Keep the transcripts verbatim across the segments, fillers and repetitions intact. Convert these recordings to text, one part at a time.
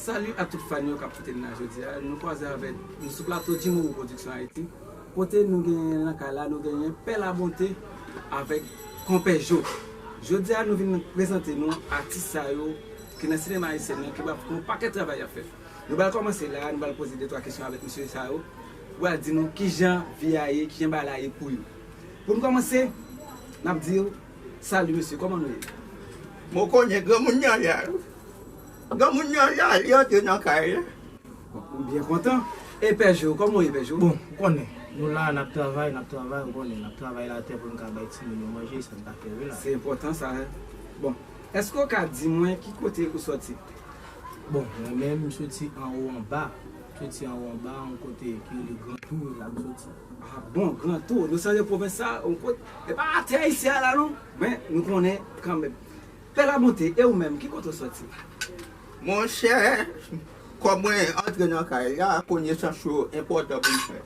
Salut à tout fan yo k ap koute n la jodi a. Nou kwaze avèk, nou sou plato Jimoro Production Haïti. Kote nou genyen nan kay la, nou genyen Pè Labonte avèk Konpè Jo. Jodi a, nou vin prezante nou atis sa yo ki nan sinema ayisyen nan, ki pral fè yon pakèt travay y ap fè. Nou pral kòmanse la, nou pral poze de twa kesyon avèk mesye sa yo. Pou yo di nou kijan vi a ye, kijan bagay la ye pou yo. Pou nou kòmanse, n ap di yo, salut mesye, kòman nou ye? Mwen konnen granmoun nan la. Granmoun nan la, li antre nan kay la. Bon, m byen kontan. E Pè Jo, kòman w ye, Pè Jo? Bon, ou konnen, nou la, n ap travay, n ap travay, ou konnen, n ap travay latè pou n ka bay timoun yo manje, sa n ka fè wi la. Se enpòtan sa. Bon, èske w ka di mwen ki kote ou sòti? Bon, mwen menm, m soti anwo anba. M soti anwo anba, yon kote ki rele Gran Tou, la m soti. Ah bon, Gran Tou, nou chanje pwovens sa, yon kote, e pa atè isi a la non, men nou konnen kanmenm. Pè Labonte, e ou menm, ki kote w sòti? Monchè, kòm mwen antre nan kay la, konesans yo enpòtan pou m fè.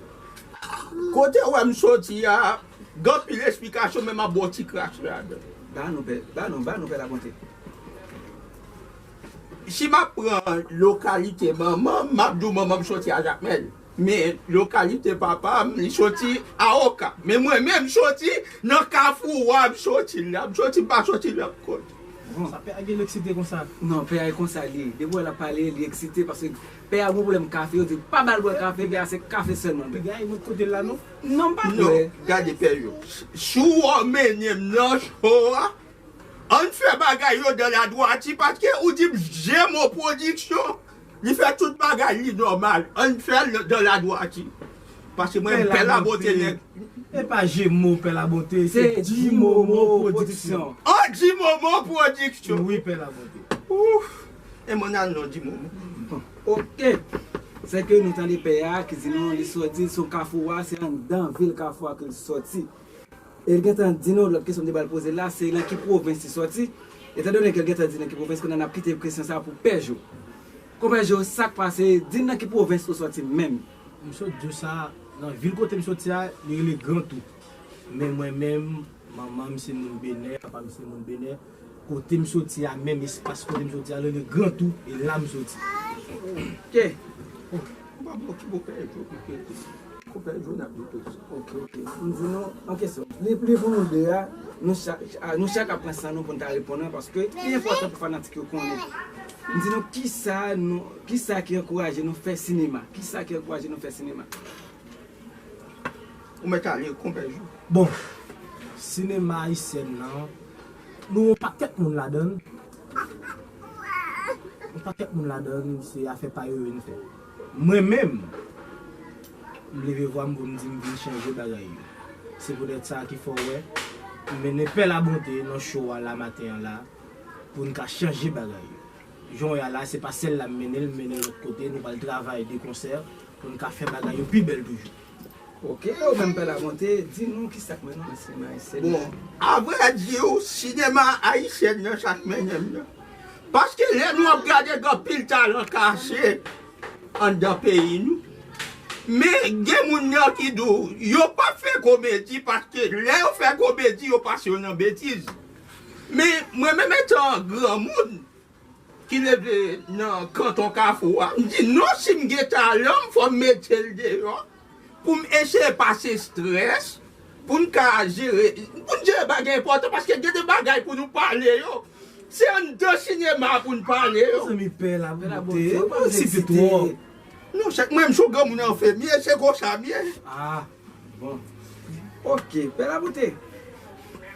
Kote w wè m soti a, gen anpil esplikasyon, men m ap ba w ti kras ladan. Ba nou, Pè, ba nou, ba nou, Pè Labonte. Si m ap pran lokalite manman m, m ap di w manman m soti a Jakmèl. Men lokalite papa m, li soti a Oka. Men mwen menm, m soti nan Kafou a, m soti la. M soti, m pa soti lòt kote. Sa pè a gen eksite konsa. Non, Pè a e konsa li ye. Depi w wè l ap pale, li eksite paske Pè a gen pwoblèm kafe, yo di pa ba l bwè kafe, Pè a se kafe sèlman. Piga e lòt kote la non. Non, m pa kwè. Gade Pè Jo. Si w wè w mennen m nan cho a, ann fè bagay yo dan ladwati, paske ou di m Jemo Pwodiksyon, li fè tout bagay li nòmal. Ann fè l dan ladwati. Paske mwen, Pè Labonte nèg. E pa Jemo, Pè Labonte, se Dimomo Pwodiksyon. Oh, Dimomo Pwodiksyon. Wi, Pè Labonte. Ouf. E mwen al non Dimomo. Ok. Se ke nou tande Pè a ki di nou li sòti sou Kafou a, se anndan vil Kafou a ke l sòti. E l gentan di nou, lòt kesyon m te pral poze l la, se nan ki pwovens li sòti. Etandone ke l gentan di nan ki pwovens, kounye a n ap kite kesyon sa a pou Pè Jo. Konpè Jo, sa k pase, di n nan ki pwovens ou sòti menm? M sot di w sa, nan vil kote m soti a, li rele Gran Tou. Men mwen menm, manman m se moun Benè, papa m se moun Benè. Kote m soti a, menm espas kote m soti a, li rele Gran Tou, e la m soti. Ok. Ou pa bon ki bon Pè Jo pou kite. Konpè Jo n ap di tout sa. Ok, ok. M di nou, an kesyon. Li, li pou nou de a, nou chak, a, nou chak ap pran san nou pou n ta reponn an, paske li enpòtan pou fanatik yo konnen. M di nou, kisa nou, kisa ki ankouraje nou fè sinema? Kisa ki ankouraje nou fè sinema? Ou mèt ale, Konpè Jo. Bon, sinema ayisyèn nan, nou yon pakèt moun ladan l. Yon pakèt moun ladan l, se afè pa yo yo n fè. Mwen menm, m leve vwa m pou m di m vin chanje bagay yo. Se poutèt sa ki fè w wè, m mennen Pè Labonte nan show a la maten an la, pou n ka chanje bagay yo. Jan w wè a la, se pa sèl la m mennen l, m mennen l lòt kote, nou pral travay de konsè pou n ka fè bagay yo pi bèl toujou. Ok, e ou menm Pè Labonte, di nou kisa k mennen w nan sinema ayisyèn nan? Bon, avrè di w, sinema ayisyèn nan sa k mennen m nan. Paske lè nou ap gade gen anpil talan kache anndan peyi nou. Men gen moun nan ki di w, yo p ap fè komedi paske lè yo fè komedi, yo pase yo nan betiz. Men mwen menm etan granmoun, ki leve nan kanton Kafou a, m di non, si m gen talan m, fò m mete l deyò pou m eseye pase estrès, pou n ka jere, pou n jere bagay enpòtan, paske gen de bagay pou nou pale yo, se anndan sinema pou n pale yo. Mezanmi, Pè Labonte, ou pa eksite twòp. Non, se mwen, m sou granmoun an fè m ye, se konsa m ye. Ah, bon. Ok, Pè Labonte,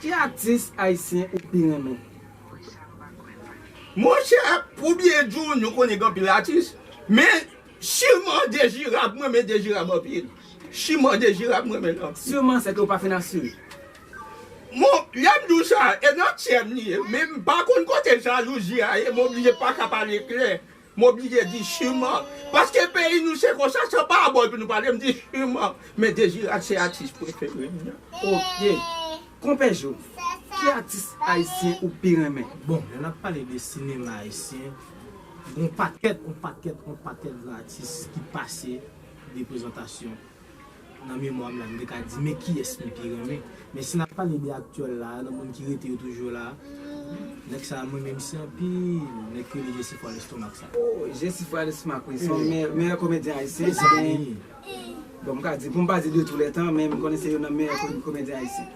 ki atis ayisyen ou pi renmen? Monchè, pou byen di w, nou konnen gen anpil atis, men siman Dezirab, mwen renmen Dezirab anpil. Siman Dezirab, mwen renmen l anpil. Siman, se ke ou pa fin asire. Bon, lè m di w sa, e nan tchè m li ye, men m pa konn kote jalouzi a ye, m oblije pa ka pale klè. M oblije di siman. Paske peyi nou se konsa, se pa bò epi nou pale, m di siman. Men Dezirab se atis prefere m nan. Ok. Konpè Jo, ki atis ayisyen ou pi renmen? Bon, lè n ap pale de sinema ayisyen, gen yon pakèt, yon pakèt, yon pakèt gran atis ki pase de prezantasyon. Nan memwa m la, m te ka di men kiyès m pi renmen. Men si n ap pale de aktyèl la, nan moun ki rete yo toujou la, Nèg sa, mwen menm si anpil, nèg ki rele Jesifwa Lestomak sa. Oh, Jesifwa Lestomak, wi, se yon meyè, meyè komedyen ayisyen. Mezanmi. Bon, m ka di, pou m pa di de tou lè tan, men m konnen se youn nan meyè ko-, komedyen ayisyen.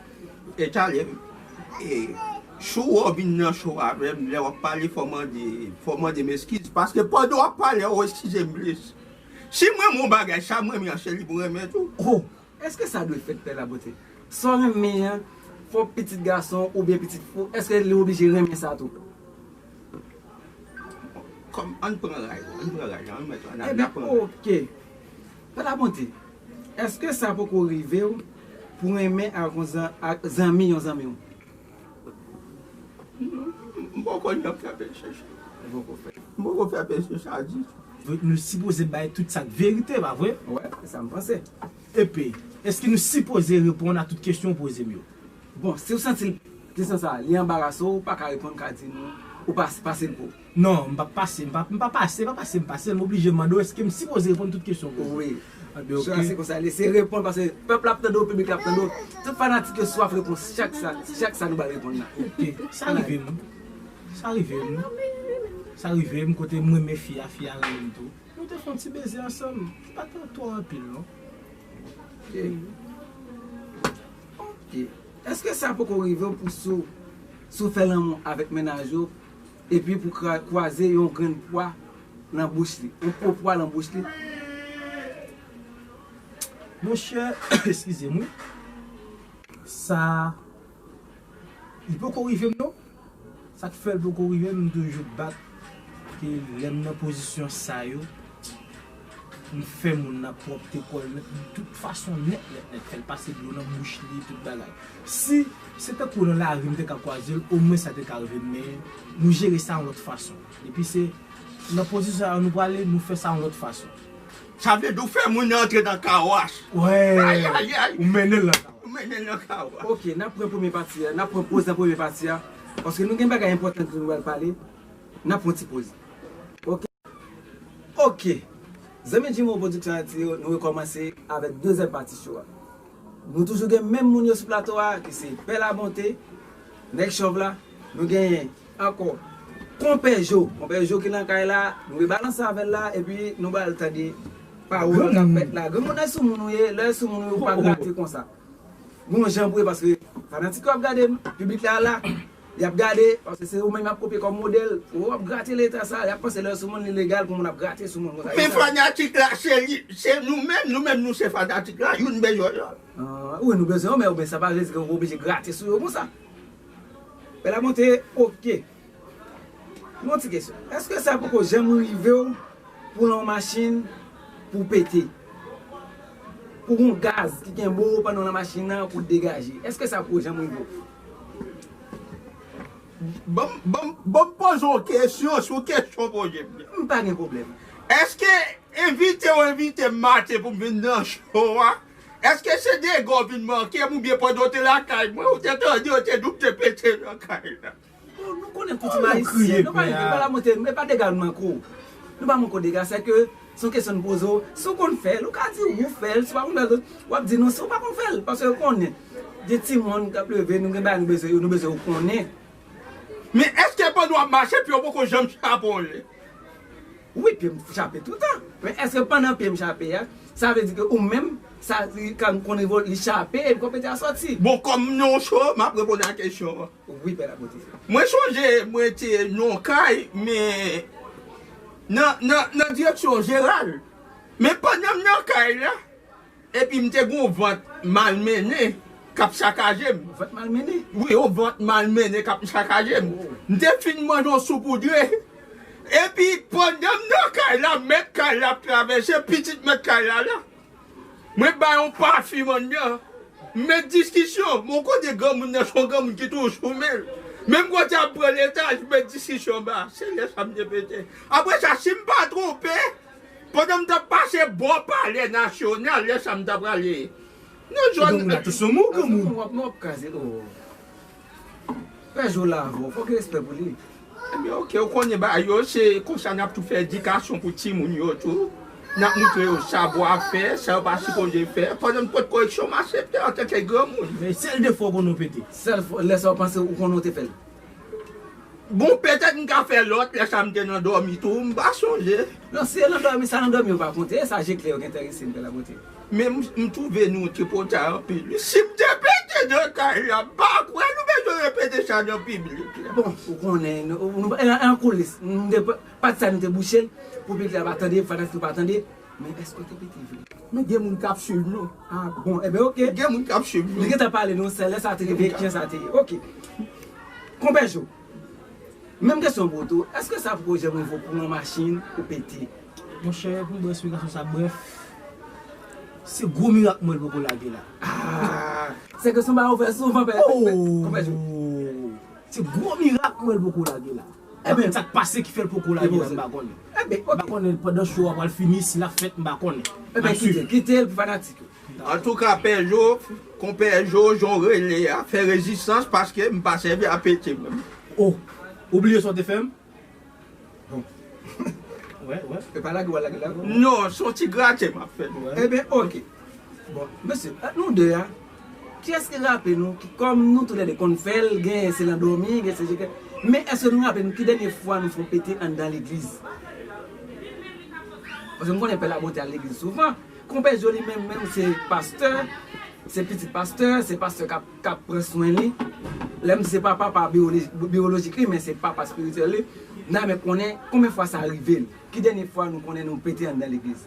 E talè, e, si w vin nan show avè m, lè w ap pale, fò w mande, fò w mande m eskiz. Paske pandan w ap pale, w eskize m plis. Si m renmen yon bagay, sa m renmen an, se li pou renmen tou. Oh! Èske sa dwe fèt, Pè Labote? Sa w renmen an, fò pitit gason oubyen pitit fi w, èske li oblije renmen sa tou? Kòm, ann pran ray, ann pran ray, ann mèt, ann, ann pran ray. Ebyen, oke. Pè Labonte, èske sa poko rive w pou renmen ak yon zan-, ak zanmi yon zanmi w? M poko janm fè peche sa. Ou poko fè. M poko fè peche sa ditou. Donk, nou sipoze bay tout sa k verite, pa vre? Wè, se sa m panse. Epi, èske nou sipoze reponn a tout kesyon w poze m yo? Bon, si w santi kesyon sa a, li anbarase w, ou pa ka reponn, ou ka di nou, ou pa pase l pou ou. Non, m p ap pase, m p ap, m p ap pase, pa pase m pase l, m oblije mande w, èske m sipoze reponn tout kesyon w poze? Wi. Anben, oke. Chwa se konsa, li se reponn, paske pèp la ap tande w, piblik la ap tande w. Tout fanatik yo swaf repons, chak sa, chak sa nou ba reponn la. Oke, sa rive m. Sa rive m. Sa rive m, kote m renmen fi a, fi a renmen m tou. Nou te fè yon ti beze ansanm. Li pa t twò anpil, non. Ok. Ok. Èske sa poko rive w pou si w, si w fè lanmou avèk mennaj ou, epi pou kwa-, kwaze yon grenn pwa nan bouch li, yon po pwa nan bouch li? Monchè, eskize m, wi. Sa, li poko rive m, non. Sa k fè l poko rive m, m toujou bat ke lè m nan pozisyon sa yo, m fè moun nan pwòpte kò l nèt, tout fason nèt, nèt, nèt, fè l pase dlo nan bouch li, tout bagay. Si se tankou nan lari m te ka kwaze l, omwen sa te ka rive m, men nou jere sa yon lòt fason. Epi se nan pozisyon sa yo nou prale, nou fè sa yon lòt fason. Sa vle di w fè moun nan antre nan kawas. Wè. Ay, ay, ay. Ou mennen l nan kawas. Ou mennen l nan kawas. Ok, n ap pran premye pati a, n ap pran poz nan premye pati a. Paske nou gen bagay enpòtan ke nou pral pale. N ap pran ti poz. Ok. Ok. Zanmi Jimo Production Haiti yo, nou rekòmanse avèk dezyèm pati show a. Nou toujou gen menm moun yo sou plato a, ki se Pè Labonte, Nèg Chòv la. Nou genyen ankò Konpè Jo. Konpè Jo ki nan kay la, nou rebalanse avè l la, epi nou ba l tande pawòl k ap fèt la. Granmoun, lè sou moun ou ye, lè sou moun ou ye, ou pa grate konsa. Gon jan pou ye, paske fanatik yo ap gade m, piblik la la, y ap gade, paske se ou menm y ap kopye kòm modèl. Ou ap grate leta sa, y ap panse lè sou moun li legal pou moun ap grate sou moun konsa. Men fanatik la, se li, se nou menm, nou menm nou se fanatik la, youn bezwen lòt. Ah, wi, nou bezwen yo, men, men sa pa vle di ke ou oblije grate sou yo konsa. Pè Labonte, ok. Yon ti kesyon. Èske sa poko janm rive w pou w nan yon machin pou w pete? Pou gon gaz ki kenbe w pandan w nan machin nan pou w degaje? Èske sa poko janm rive w? Ban m, ban m, ban m poze w kesyon sou kesyon poze m. M pa gen pwoblèm. Èske envite w envite m maten pou m vin nan show a? Èske se dega w vin manke m oubyen pandan w te lakay mwen, ou te tande yo te di w te pete nan kay la? Bon, nou konnen koutim ayisyen, nou pa rive pa la monte, men pa dega nou manke w. Nou pa manke w dega, se ke se yon kesyon n poze w. Si w konn fè l, ou ka di w fè l, si w pa konn fè l, w ap di nou si w pa konn fè l, paske w konnen. Gen timoun k ap leve, nou gen bagay nou bezwen yo, nou bezwen yo konnen. Men èske pandan w ap mache, pye w poko janm chape w? Wi, pye m chape toutan. Men èske pandan pye m chape a, sa vle di ke ou menm, sa li ka konn revòl-, li chape epi konpetè a sòti? Bon, kòm nou show, m ap reponn a kesyon an. Wi, Pè Labonte. Mwen sonje mwen te nan yon kay, men nan, nan, nan direksyon Jeral. Men pandan m nan kay la, epi m te gen yon vant malmennen k ap sakaje m. Vant malmennen? Wi, yon vant malmennen k ap sakaje m. Oh. M te fin manje yon soupoudre. Epi, pandan m nan kay la, mèt kay la ap travèse, pitit mèt kay la la. Mwen bay yon pafi anndan. M met diskisyon. Bon, kote granmoun nan, se yon granmoun ki toujou sou men l. Menm kote ap pran letaj, m met diskisyon anba. Se lè sa m te pete. Apre sa, si m pa twonpe, pandan m t ap pase bò Palè Nasyonal, lè sa m t ap prale nan zòn. Donk, la tou sou mou, granmoun. W ap, w ap kraze, oh. Pè Jo la avè w, fò w gen respè pou li. Ebyen, oke, ou konnen bagay yo, se konsa n ap tou fè edikasyon pou timoun yo tou. N ap moutre yo savwa fè, sa yo pa sipoze fè. Pandan n pot koreksyon, m aksepte antanke granmoun. Men sèl defo w konnen w pete. Sèl fwa, lè sa w panse ou konnen w te fè l. Bon, petèt m ka fè lòt, lè sa m te nan dòmi tou, m pa sonje. Non, si e nan dòmi, sa nan dòmi yo pa konte, e sa je klè yo ki enterese m, Pè Labonte. Men m, m twouve nou te pote anpil. Si m te pete nan kay la, m pa kwè nou bezwen repete sa nan piblik la. Bon, ou konnen, nou, nou, an, an koulis, nou te, pati sa nou te bouche l, pou piblik la pa tande, fanatik yo pa tande, men èske w te pete vre? Men gen moun k ap swiv nou. Ah, bon, e ben, oke. Gen moun k ap swiv nou. Li gentan pale nou, se lè sa te rive, kiyès sa te ye. Oke. Konpè Jo, menm kesyon pou ou tou, èske sa poko janm rive w pran yon machin ou pete? Monchè, pou m ba w esplikasyon sa brèf, se gwo mirak mwen l poko lage la. Ah, se kesyon ba ou fè souvan, pè, pè, konpè Jo. Se gwo mirak mwen l poko lage la. Ebyen, sa k pase ki fè l poko lage la, m pa konnen. Ebyen, oke. M pa konnen pandan show a pral fini, si l ap fèt, m pa konnen. Ebyen, kite, kite l pou fanatik yo. Antouka, Pè Jo, konpè Jo, jan w rele a, fè rezistans paske m pa sèvi a pete mwen. Oh, ou bliye sa w te fè m? Bon. Wè, wè. E pa lage w al lage la, non? Non, se yon ti grate m ap fè nou. Ebyen, oke. Bon, mesye, ant nou de a, kiyès ki raple nou, ki, kòm nou toulède konn fè l, gen se nan dòmi, gen se je klè. Men èske nou raple nou ki dènye fwa nou fè yon pete anndan legliz? Paske m konnen Pè Labonte al legliz souvan. Konpè Jo li menm, menm se pastè, se pitit pastè, se pastè k ap, k ap pran swen li. Lè m di se papa, pa biyoloji-, biyolojik li, men se papa espirityèl li. N a renmen konnen konbyen fwa sa rive l. Ki dènye fwa nou konnen nou pete anndan legliz?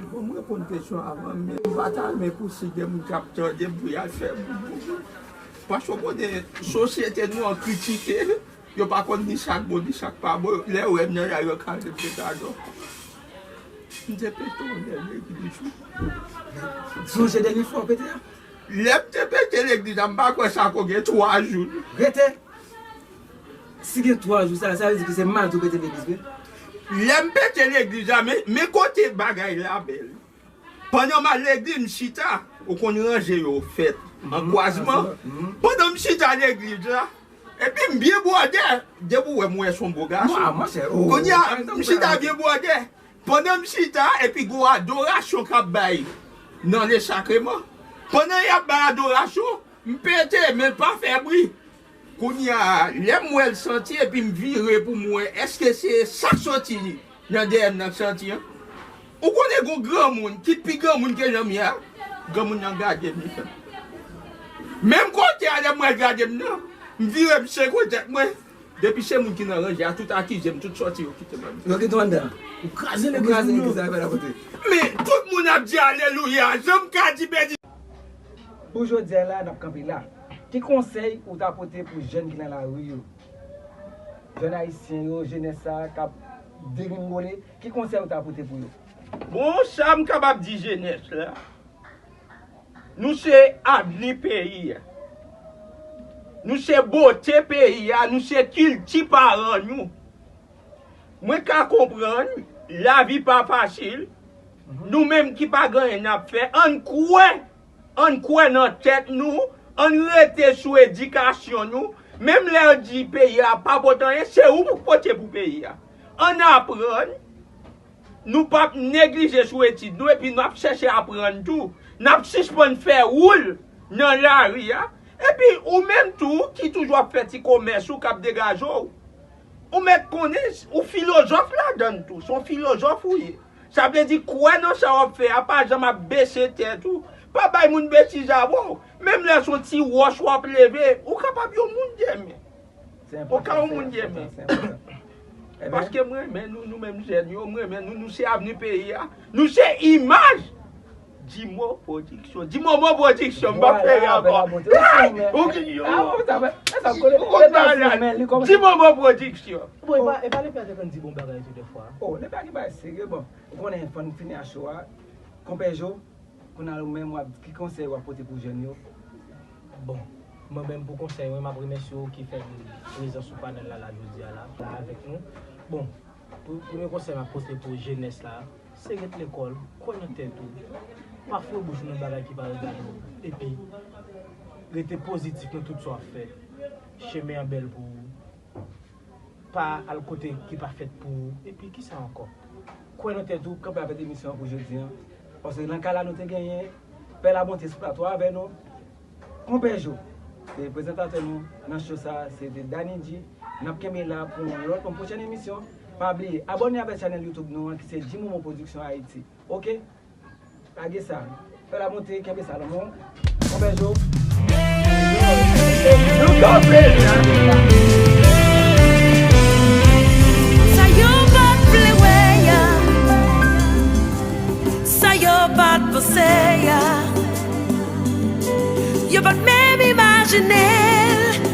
Bon, m reponn kesyon avan, men m pa ta renmen pou si gen moun k ap tande pou y al fè boubou. Paske w konnen sosyete nou an kritike, yo pa konn ni sa k bon, ni sa k pa bon. Lè yo wè m nan lari, yo ka di m se gadò. M te pete yon lè legliz, wi. Sonje dènye fwa w pete a? Lè m te pete legliz la, m pa kwè sa ko gen twa jou. Rete! Si gen twa jou, sa, sa vle di ke se madi w pete legliz, wi. Lè m pete legliz la, men, men kote bagay la bèl. Pandan m al legliz, m chita, ou konn ranje yo fèt an kwazman. Pandan m chita legliz la, epi m byen bwòdè, depi w wè m wè se yon bo gason. Kounye a, m chita byen bwòdè. Pandan m chita, epi gon adorasyon k ap bay nan le sakreman. Pandan y ap bay adorasyon, m pete, men l pa fè bri. Kounye a, lè m wè l santi, epi m vire pou m wè, èske se sa k soti nan dèyè m nan k santi an? Ou konnen gon granmoun ki pi granmoun ke jan m ye a? Granmoun nan gade m, li fè m. Menm kote a, lè m wè l gade m nan, m vire m sekwe tèt mwen. Depi se moun ki nan ranje a, tout akize m, tout sòti, yo kite m anndan. Yo kite w anndan. Ou kraze legliz, ou kraze legliz la, Pè Labonte. Men, tout moun ap di alelouya, jan m ka di beni. Pou jodi a la, n ap kanpe la. Ki konsèy ou ta pote pou jèn ki nan lari yo? Jèn ayisyen yo, jenès sa k ap degringole, ki konsèy ou ta pote pou yo? Bon, sa m kapab di jenès la, nou se avni peyi a. Nou se bote peyi a, nou se kilti paran nou. Mwen ka konprann, lavi pa fasil. Nou menm ki pa gen anyen n ap fè, ann kwè, ann kwè nan tèt nou, ann rete sou edikasyon nou. Menm lè yo di peyi a pa pote anyen, se ou pou pote pou peyi a. Ann aprann, nou p ap neglije sou etid nou, epi n ap chèche aprann tou. N ap sispann fè woul nan lari a. Epi ou menm tou, ki toujou ap fè ti komès ou, k ap degaje w, ou mèt konnen, ou filozòf ladan l tou. Se yon filozòf ou ye. Sa vle di, kwè nan sa w ap fè a, pa janm ap bese tèt ou. Pa bay moun betiz avè w. Menm lè se yon ti wòch w ap leve, ou kapab yon moun demen. Ou ka yon moun demen. Paske m renmen nou, nou menm jèn yo, m renmen nou, nou se avni peyi a. Nou se imaj Dimo Pwodiksyon. Dimo Mo Pwodiksyon, m p ap fè ankò. Ou konn bagay la. Dimo Mo Pwodiksyon. Bon, e pa, e pa Lepè te konn di bon bagay tou dèfwa. Oh, Lepè gen bagay serye, bon. Ou konnen, fò n fini a show a. Konpè Jo, kounye a ou menm, w ap, ki konsèy w ap pote pou jèn yo? Bon, mwen menm pou konsèy mwen, m ap remèsye w ki fè prezans ou panèl la, la jodi a la, la avèk nou. Bon, pou, premye konsèy m ap pote pou jenès la, se ret lekòl, kwè nan tèt ou, pa foure bouch ou nan bagay ki pa regade w, epi rete pozitif nan tout sa w ap fè. Chemen an bèl pou ou. Pa al kote ki pa fèt pou ou. Epi kisa ankò? Kwè nan tèt ou, kanpe avèk emisyon an pou jodi a. Paske nan ka la nou te genyen Pè Labonte sou plato avè nou. Konpè Jo, Se prezantatè nou nan show sa, se te Danny G. N ap kenbe la pou yon lòt, yon pwochèn emisyon. Pa bliye, abòne avèk chanèl YouTube nou an ki se G Momo Production Haïti. Oke? Lage sa. Fè la monte, kenbe sa, lanmou. Konpè Zo. Nou kanpe la. Sa yo pa t vle wè a, sa yo pa t panse a, yo pa t menm imajine l.